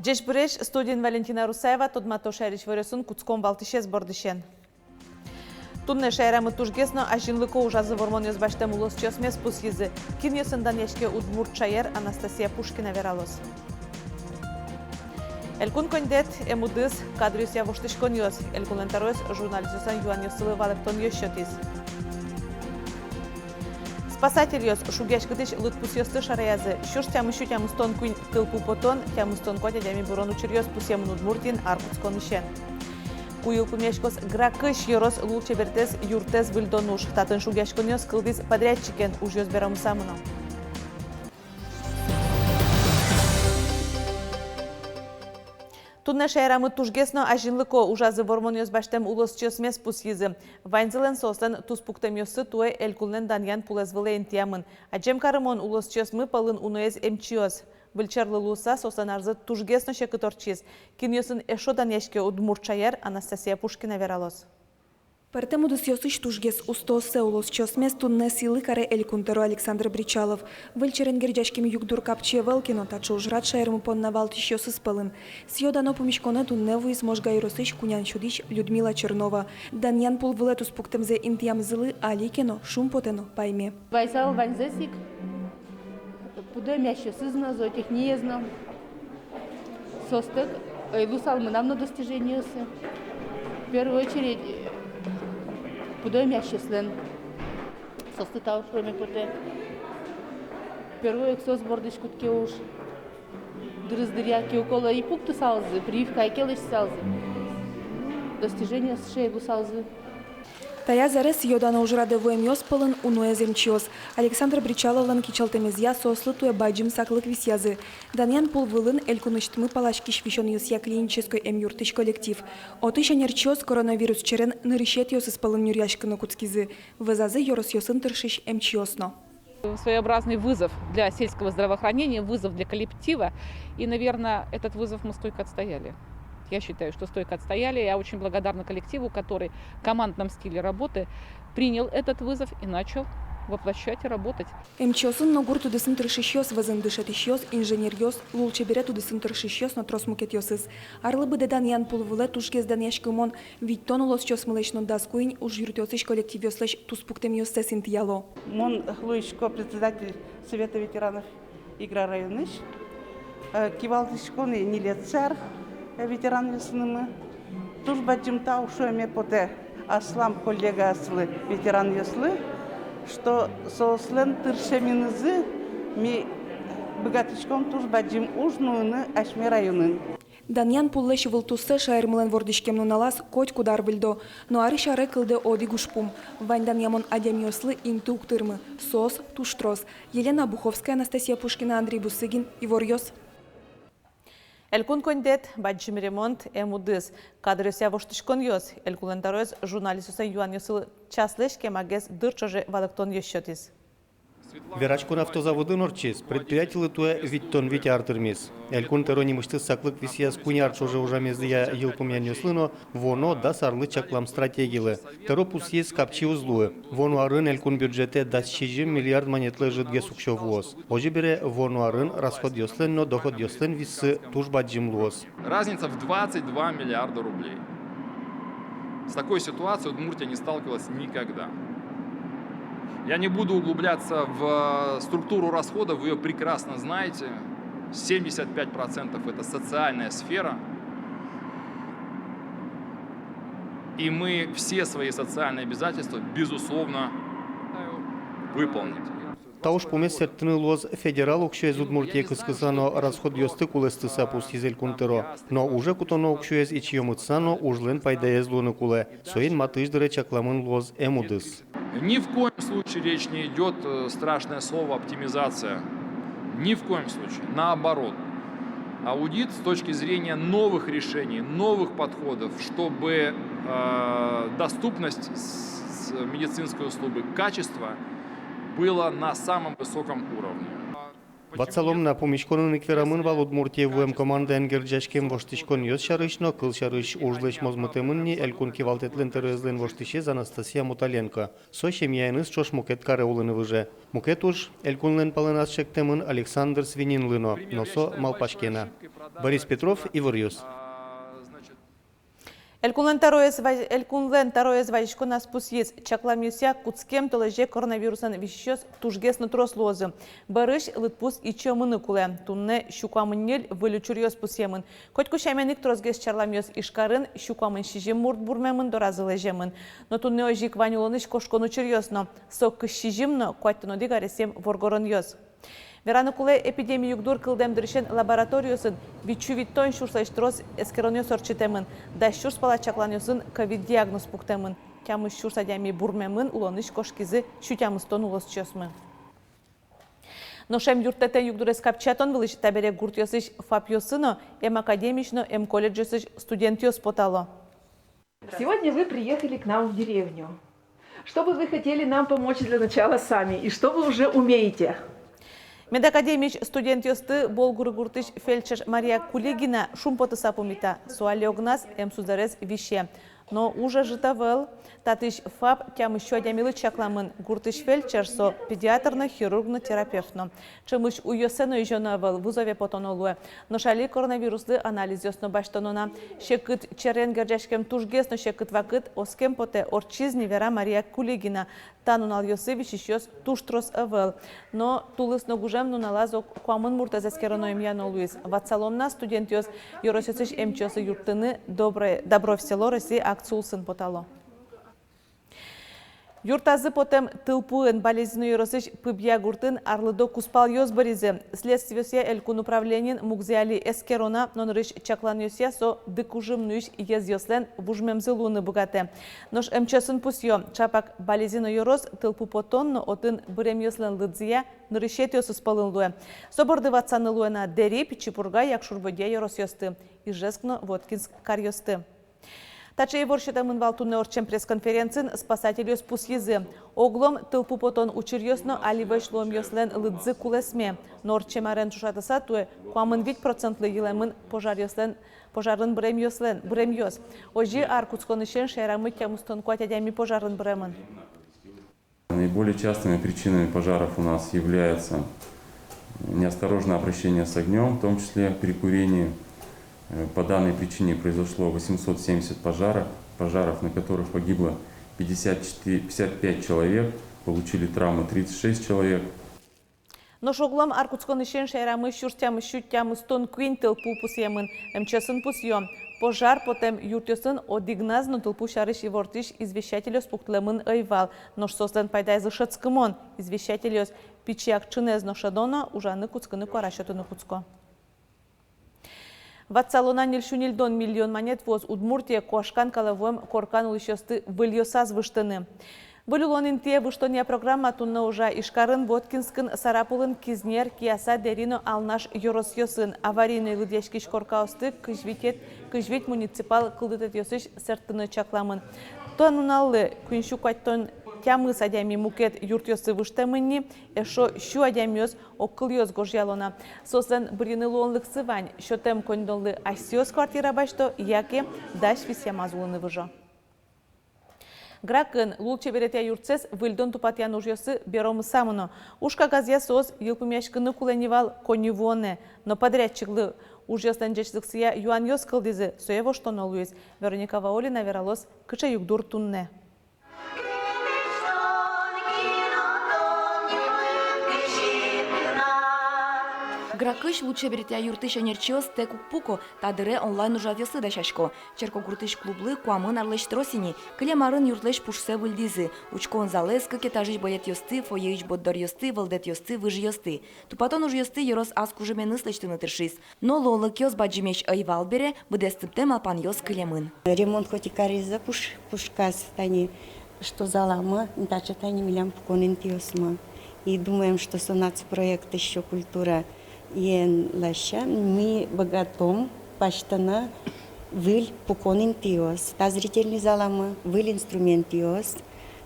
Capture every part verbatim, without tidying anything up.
Ӟечбуресь! Студиын Валентина Русаева. Тодмато шаерысь иворъёсын. Кутском валтӥсез бордысен. Туннэ шаерамы тужгес но азинлыко ужазы вормонъёс басьтэм улосчиосмес пусйизы. Кинъёсын данъяське удмурт шаер, Анастасия Пушкина вералоз. Элькун коньдэт, эм удыс, кадръёсъя воштӥськонъёс. Элькунлэн тӧроез журналистъёслэн юанъёссылы валэктонъёс сётӥз. Спасательёс шугъяськытӥсь лыдпусъёсты шараязы. Сюрс тямыссю тямыстон куинь тылпу потон, тямыстон куать адями бырон учыръёс пусъемын Удмуртиын ар кутсконысен. Ку йылпумъяськоз Гракысь ёрос лулчеберетэз юртэз выльдон уж. Татын шугъяськонъёс кылдӥз подрядчикен, ужъёс берамыса мыно. Туннэ шаерамы тужгес но азинлыко ужазы вормонъёс басьтэм улосчиосмес пусйизы. Ваньзылэн соослэн туспуктэмъёссы туэ элькунлэн данъян пулэз вылэ интыямын. Адӟем карымон улосчиосмы пӧлын уноез эмчиос. Выль черлы луыса, соослэн арзы тужгес но секыт ортчиз. Кинъёсын эшшо данъяське удмурт шаер, Анастасия Пушкина вералоз. Пӧртэм удысъёсысь тужгес устооссэ улосчиосмес туннэ сӥлы каре Элькун тӧро Александр Бречалов. Выль черен герӟаськем югдур капчи ӧвӧл ке но, таӵе ужрад шаермы понна валтӥсьёсыз пӧлын. Сӥё-дано пумиськонэ туннэ вуиз Можга ёросысь кунян сюдӥсь Людмила Чернова. Данъян пул вылэ туспуктэмзэ интыямзылы али ке но шумпотэ но пайме. Вайысал ваньзэс ик. Пудо эмъясьёсыз но, зоотехниез но. Соостэк ӧй луысал мынам но достижениосы. В первую очередь, пудо эмъясьёслэн. Соосты тау шуэме потэ. Первой ик соос бордысь кутске уж. Дырыз дыръя ке укол ӧй пуктысалзы, прививка ӧй лэсьтысалзы. Достижениос сыӵе ӧй луысалзы. Таяз аре сӥё-дано ужрадэ вуэмъёс пӧлын уноез эмчиос. Александр Бречаловлэн кичӧлтэмезъя, соослы туэ бадӟым саклык висъязы. Данъян пул вылын элькунысьтымы паласькись висёнъёсъя клинической эмъюртысь коллектив. Отысь ӧнерчиос коронавирус черен нырысетӥосыз пӧлын нюръяськыны кутскизы. Вӧзазы ёросъёсын тыршись эмчиос но. Своеобразный вызов для сельского здравоохранения, вызов для коллектива. И, наверное, этот вызов мы стойко отстояли. Я считаю, что стойко отстояли. Я очень благодарна коллективу, который в командном стиле работы принял этот вызов и начал воплощать и работать. Эмчиосын но гурт удысын тыршисьёс, вӧзын дышетӥсьёс, инженеръёс, лулчеберет удысын тыршисьёс но трос мукетъёсыз. Арлы быдэ данъян пул вылэ тужгес данъяськымон витьтон улосчиосмылэсь но дас куинь ужъюртъёсысь коллективъёслэсь туспуктэмъёссэс интыяло. Мон луисько председатель Совета ветеранов Игра районысь. Э, кивалтӥсько ни ньылетӥ ар, э, ветеранъёсынымы. Туж бадӟым тау шуэме потэ аслам коллегаослы, ветеранъёслы, что соослэн тыршеменызы ми быгатӥськом туж бадӟым уж нуыны асьме районын. Данъян пуллэсь вылтуссэ шаермылэн вордӥськем нуналаз котькуд ар выльдо. Но арысь аре кылдэ одӥг ужпум: вань данъямон адямиослы инты уг тырмы, соос туж трос. Елена Обуховская, Анастасия Пушкина, Андрей Бусыгин, «Иворъёс». Элькун коньдэт, бадӟым ремонт, эм удыс, кадръёсъя воштӥськонъёс. Элькунлэн тӧроез журналистъёслэн юанъёссылы часлэсь кемагес дыр ӵоже валэктонъёс сётӥз. Вераськон автозаводын ортчиз. Предприятилы туэ витьтон вить ар тырмиз. Элькун тӧро нимысьтыз саклык висъяз куинь ар ӵоже ужамезъя йылпумъянъёслы но вуоно дас арлы чаклам стратегилы. Тӧро пусйиз, капчи уз луы. Вуоно арын элькун бюджетэ дас сизьым миллиард манетлы ӧжытгес уксё вуоз. Озьы бере, вуоно арын расходъёслэн но доходъёслэн виссы туж бадӟым луоз. Разница в двадцать два миллиарда рублей. С такой ситуацией Удмуртия не сталкивалась никогда. Я не буду углубляться в структуру расходов, вы её прекрасно знаете. Семьдесят пять процентов — это социальная сфера. И мы все свои социальные обязательства, безусловно, выполним. Та ужпумез сэрттыны луоз федерал уксёез Удмуртие кыскыса но расходъёсты кулэстыса, пусйиз Элькун тӧро. Но уже кутоно уксёез ичиомытса но ужлэн пайдаез луыны кулэ. Соин матысь дыре чакламын луоз эм удыс. Ни в коем случае речь не идёт, э, страшное слово, оптимизация. Ни в коем случае. Наоборот. Аудит с точки зрения новых решений, новых подходов, чтобы, э, доступность с-, с-, медицинской услуги, качество было на самом высоком уровне. Ватсалом на, пумиськонын ик верамын вал Удмуртие вуэм командаен герӟаськем воштӥськонъёс сярысь но, кыл сярысь ужлэсь мозмытэмын ни Элькун Кивалтэтлэн тӧроезлэн воштӥсез Анастасия Муталенко. Со семьяеныз ӵош мукет каре улыны выже. Мукет уж Элькунлэн палэназ чектэмын Александр Свининлы но, но со малпаське на. Борис Петров, Иворъёс. Элькунлэн тӧроез ваз-, Элькунлэн тӧроез вазиськоназ пусйиз: чакламъёсъя, кутскем толэзе коронавирусэн висисьёс тужгес но трос луозы. Бӧрысь лыдпус ичиомыны кулэ. Туннэ сю куамын ньыль выль учыръёс пусъемын. Котьку сямен ик тросгес чарламъёс Ижкарын: сю куамын сизьым мурт бурмемын, доразы лэземын. Но туннэ озьы ик вань улонысь кошкон учыръёс но, со кызь сизьым но куатьтон одӥг аресъем воргоронъёс. Вераны кулэ, эпидеми югдур кылдэм дырысен лабораториосын витьсю витьтон сюрслэсь трос эскеронъёс ортчытэмын, дас сюрс пала чакланъёсын ковид диагноз пуктэмын, тямыс сюрс адями бурмемын, улонысь кошкизы сю тямыстон улосчиосмы. Нош эмъюрттэтэн югдурез капчиятон вылысь табере гуртъёсысь ФАПъёсы но, эм академиысь но, эм колледжъёсысь студентъёс потало. Сегодня вы приехали к нам в деревню. Что бы вы хотели нам помочь для начала сами? И что вы уже умеете? Медакадемиысь студентъёсты Болгуры гуртысь фельдшер Мария Кулигина шумпотыса пумита. Со али огназ, эмсузэрез висе. Но уж ӧжыт ӧвӧл. Татысь ФАП тямыс сю адямилы чакламын. Гуртысь фельдшер со педиатр но, хирург но, терапевт но. Ӵемысь уйёссэ но изёно ӧвӧл, вызове потоно луэ. Нош али коронавируслы анализъёс но басьтоно на. Секыт черен герӟаськем тужгес но секыт вакыт оскем потэ, ортчиз ни, вера Мария Кулигина. Та нуналъёсы висисьёс туж трос ӧвӧл. Но тулыс но гужем нуналаз ог куамын муртэз эскероно, эмъяно луиз. Ватсалом на, студентъёс ёросъёсысь эмчиослы юрттыны «Доброе, добро в село» Россия акци улсын потало. Юртазы потэм тылпуын Балезино ёросысь Пыбья гуртын арлыдо кузпалъёс быризы. Следствиосъя элькун управлениын мугзэ али эскеро на, но нырысь чакланъёсъя, со дыкужым нуись йӧзъёслэн вужмемзы луыны быгатэ. Нош эмчиосын пусъё: ӵапак Балезино ёрос тылпу потон но отын быремъёслэн лыдзыя нырысетӥосыз пӧлын луэ. Со борды ватсаны луэ на Дэри, Пичи Пурга, Якшур-Бӧдья ёросъёсты, Ижевск но Воткинск каръёсты. Таӵе ивор сётэмын вал туннэ ортчем пресс-конференциын. Спасательёс пусйизы: оглом тылпу потон учыръёс но али вӧсь луэмъёслэн лыдзы кулэсме. Но ортчем арен ӵошатыса, туэ куамын вить процентлы йылэмын пожаръёслэн, пожарын быремъёслэн, быремъёс. Озьы ар кутсконысен шаерамы тямыстон куать адями пожарын быремын. Наиболее частыми причинами пожаров у нас являются неосторожное обращение с огнём, в том числе при курении. Э, по данной причине произошло восемьсот семьдесят пожаров, пожаров, на которых погибло пятьдесят четыре, пятьдесят пять человек, получили травмы тридцать шесть человек. Нош оглом ар кутсконысен шаерамы сюрс тямыс сю тямыстон куинь тылпу пусъемын. Эмчиосын пусъё: пожар потэм юртъёсын одӥгназ но тылпу сярысь ивортӥсь извещательёс пуктылэмын ӧй вал. Нош соослэн пайдаезлы шӧдскымон: извещательёс пичияк ӵынэз но шӧдо но, ужаны кутскыны куара сётыны кутско. Ватсалом на, ньыльсю ньыльдон миллион манет вуоз Удмуртие куашкан калэ вуэм коркан улӥсьёсты выльёсаз выжтыны. Выль улон интые выжтонъя программа туннэ ужа Ижкарын, Воткинскын, Сарапулын, Кизнер, Кияса, Дэри но Алнаш ёросъёсын. Аварийной лыдъяськись коркаосты кызь витетӥ, кызь вить муниципал кылдытэтъёсысь сэрттыны чакламын. Та нуналлы куиньсю куатьтон тямыс адями мукет юртъёсы выжтэмын ни, эшшо сю адямиос огкылъёс гожъяло на. Соослэн бырйыны луонлыксы вань: сётэм коньдонлы асьсэос квартира басьто, яке дась висъямаз улыны выжо. Гракын лулчеберетъя юртсэс выльдон-тупатъян ужъёсы беромыса мыно. Уж кагазъя соос йылпумъяськыны кулэ ни вал коньывуонэ. Но подрядчиклы ужъёслэн ӟечлыксыя юанъёс кылдӥзы, сое воштоно луиз. Вероника Ваулина вералоз, кыӵе югдур туннэ. Гракысь лулчеберетъя юртысь ӧнерчиос тэк уг пуко, та дыре онлайн ужрадъёслы дасясько. Черкогуртысь клублы куамын арлэсь трос ини. Кылем арын юртлэсь пушсэ выльдӥзы: учкон залэз, кык этажысь бӧлетъёсты, фойеысь борддоръёсты, вӧлдэтъёсты, выжъёсты. Тупатон ужъёсты ёрос ас кужыменыз лэсьтыны тыршиз. Но луонлыкъёс бадӟымесь ӧй вал бере, быдэстымтэ малпанъёс кылемын. Ремонт хоть и каризы пуш-, пушказ, тани, что заламы, таӵе тани милям пукон интыосмы. И думаем, что со нацпроект ещё культураен ласянь ми быгатом басьтыны выль пукон интыос, та зрительный заламы, выль инструментъёс,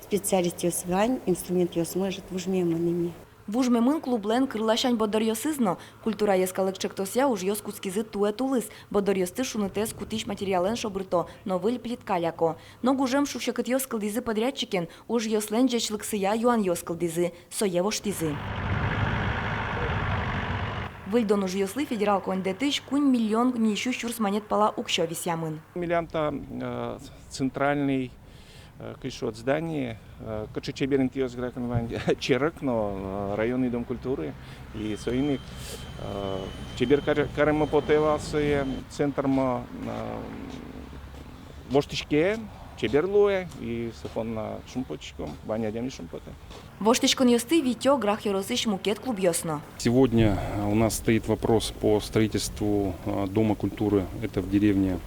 специалистъёс вань, инструментъёсмы ӧжыт вужмемын ини. Вужмемын клублэн кырласянь борддоръёсыз но. «Культура» йӧскалык ӵектосъя ужъёс кутскизы туэ тулыс. Борддоръёсты шунытэз кутӥсь материалэн шобырто но выль плитка лякто. Но гужем шуг-секытъёс кылдӥзы подрядчикен, ужъёслэн ӟечлыксыя юанъёс кылдӥзы, сое воштӥзы. Выльдон ужъёслы федерал коньдэтысь куинь миллион ньыль сю сюрс манет пала уксё висъямын. Милям та, э, центральный, э, кыӵе вот здание, э, кыӵе чебер интыос гракын вань, черк но, э, районный дом культуры. И соин ик, э, чебер каре-, кареммы потэ вал сое, центрмы, э, воштӥське, чебер луэ, и со понна шумпотӥськом, вань адями шумпотэ. Воштӥськонъёсты витё Грах ёросысь мукет клубъёс но. Сегодня, э, у нас стоит вопрос по строительству, э, Дома культуры. Это в деревне,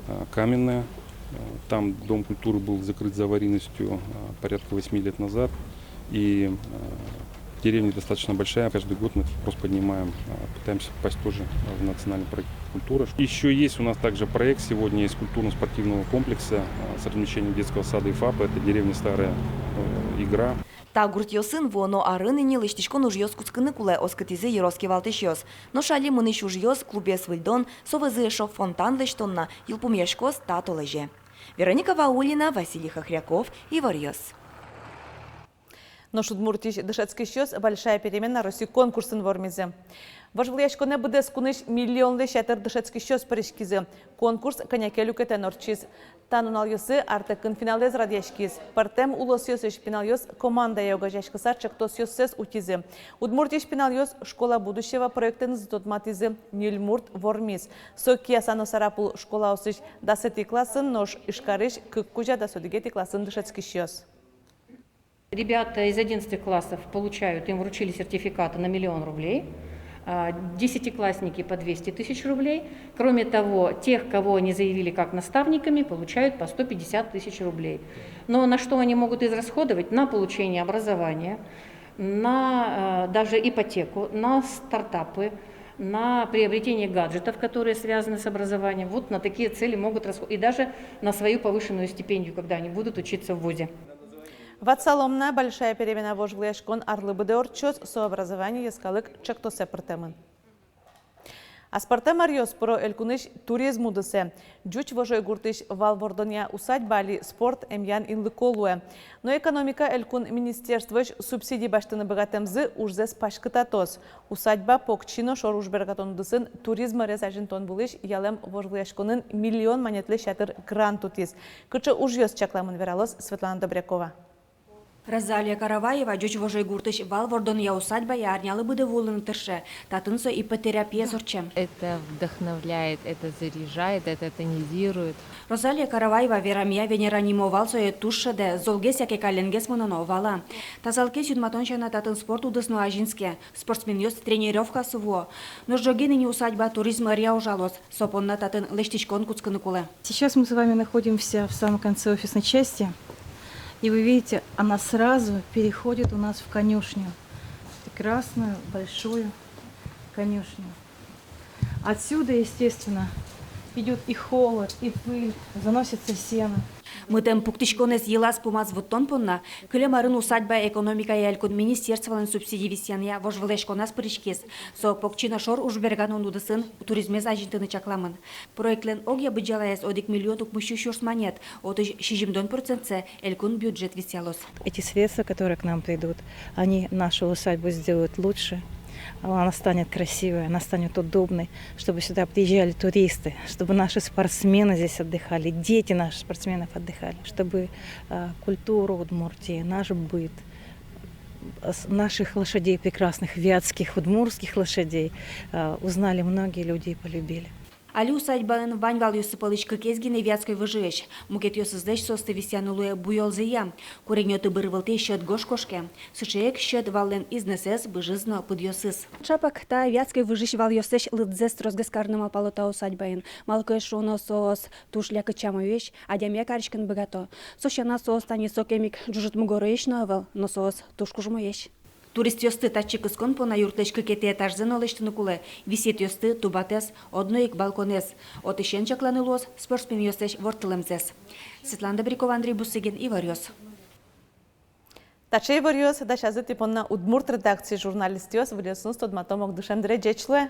э, Каменная. Э, там Дом культуры был закрыт за аварийностью, э, порядка восьми лет назад. И, э, деревня достаточно большая. Каждый год мы этот вопрос поднимаем, э, пытаемся попасть тоже, э, в национальный проект «Культура». Ещё есть у нас также проект сегодня из культурно-спортивного комплекса, э, с размещением детского сада и ФАПа. Это деревня Старая, э, Игра. Та гуртъёсын вуоно арын ини лэсьтӥськон ужъёс кутскыны кулэ, оскытӥзы ёрос кивалтӥсьёс. Нош али мынӥсь ужъёс, клубез выльдон, со вӧзы эшшо фонтан лэсьтон но йылпумъяськоз та толэзе. Вероника Ваулина, Василий Хохряков, «Иворъёс». Нош Удмуртиысь дышетскисьёс «Большая перемена» Россиысь конкурсын вормизы. Вожвылъяськонэ быдэс кунысь миллионлэсь ятыр дышетскисьёс пыриськизы. Конкурс кӧня ке люкетэн ортчиз. Та нуналъёсы артыкын финалэз радъяськиз. Пӧртэм улосъёсысь пиналъёс командае огазеяськыса ӵектосъёссэс утизы. Удмуртиысь пиналъёс «Школа будущего» проектэнызы тодматӥзы, ньыль мурт вормиз. Со Кияса но Сарапул школаосысь дасэтӥ классын, нош Ижкарысь кык кузя дас одӥгетӥ классын дышетскисьёс. Ребята из одиннадцатых классов получают, им вручили сертификаты на миллион рублей, а, десятиклассники по двести тысяч рублей. Кроме того, тех, кого они заявили как наставниками, получают по сто пятьдесят тысяч рублей. Но на что они могут израсходовать? На получение образования, на, э, даже ипотеку, на стартапы, на приобретение гаджетов, которые связаны с образованием. Вот на такие цели могут расход-, и даже на свою повышенную стипендию, когда они будут учиться в вузе. Ватсалом на, «Большая перемена» вожвылъяськон арлы быдэ ортчоз, со «Образование» йӧскалык ӵектосэ пыртэмын. Аспӧртэм аръёс пыро элькунысь туризм удысэ. Ӟуч Вожой гуртысь вал вордонъя усадьба али спорт эмъян инлыко луэ. Но экономика элькун министерствоысь субсиди басьтыны быгатэмзы ужзэс паськытатоз. Усадьба покчи но шор ужбергатон удысын туризм ӧрез азинтон вылысь ялэм вожвылъяськонын миллион манетлэсь ятыр грант утӥз. Кыӵе ужъёс чакламын, вералоз Светлана Добрякова. Розалия Караваева Ӟуч Вожой гуртысь вал вордонъя усадьбае арнялы быдэ вуылыны тырше. Татын со иппотерапиез ортчем. Это вдохновляет, это заряжает, это тонизирует. Розалия Караваева верамъя, Венера нимо вал сое туж шӧдэ, золгес яке калленгес мыноно вала. Тазалыкез юнматон сяна татын спорт удыс но азинске. Спортсменъёс тренировкаосы вуо. Нош ӝоген ини усадьба туризм ӧръя ужалоз. Со понна татын лэсьтӥськон кутскыны кулэ. Сейчас мы с вами находимся в самом конце офисной части. И вы видите, она сразу переходит у нас в конюшню. Прекрасную, большую конюшню. Отсюда, естественно, идёт и холод, и пыль, заносится сено. Мытэм пуктӥськонэз йылаз-пумаз вуттон понна кылем арын усадьба экономикая элькун министерстволэн субсиди висъянъя вожвылъяськоназ пыриськиз. Со покчи но шор ужбергатон удысын туризмез азинтыны чакламын. Проектлэн огъя быдӟалаез одӥг миллион укмыссю сюрс манет, отысь сизьымдон процентсэ элькун бюджет висъялоз. Эти средства, которые к нам придут, они нашу усадьбу сделают лучше. Она станет красивой, она станет удобной, чтобы сюда приезжали туристы, чтобы наши спортсмены здесь отдыхали, дети наших спортсменов отдыхали, чтобы, э, культуру Удмуртии, наш быт, с-, наших лошадей прекрасных, вятских, удмуртских лошадей, э, узнали многие люди и полюбили. Али усадьбаын вань валъёссы пӧлысь кыкез гинэ вятской выжыысь. Мукетъёсызлэсь соосты висъяны луэ буёлзыя. Курегъё тыбыр вылтӥ сьӧд гож кошке. Сыӵе ик сьӧд валлэн изнэсэз, быжыз но пыдъёсыз. Чапак та вятской выжыысь валъёслэсь лыдзэс тросгес карыны малпало та усадьбаын. Малы ке шуоно, соос туж лякыт сямъёсысь, адямие кариськыны быгато. Со сяна, соос тани сокем ик ӝужыт мугорысь но ӧвӧл, но соос туж кужмоесь. Туристъёсты татчы кыскон понна юртлэсь кыкетӥ этажзэ но лэсьтыны кулэ, висъетъёсты, тубатэз, одно ик балконэз. Отысен чакланы луоз спортсменъёслэсь ворттылэмзэс. Светлана Добрякова, Андрей Бусыгин, Иворъёс. Таӵе иворъёс дасязы тӥ понна удмурт редакциысь журналистъёс. Выльёсыныз тодматом ик дышем дыре. Ӟеч луэ.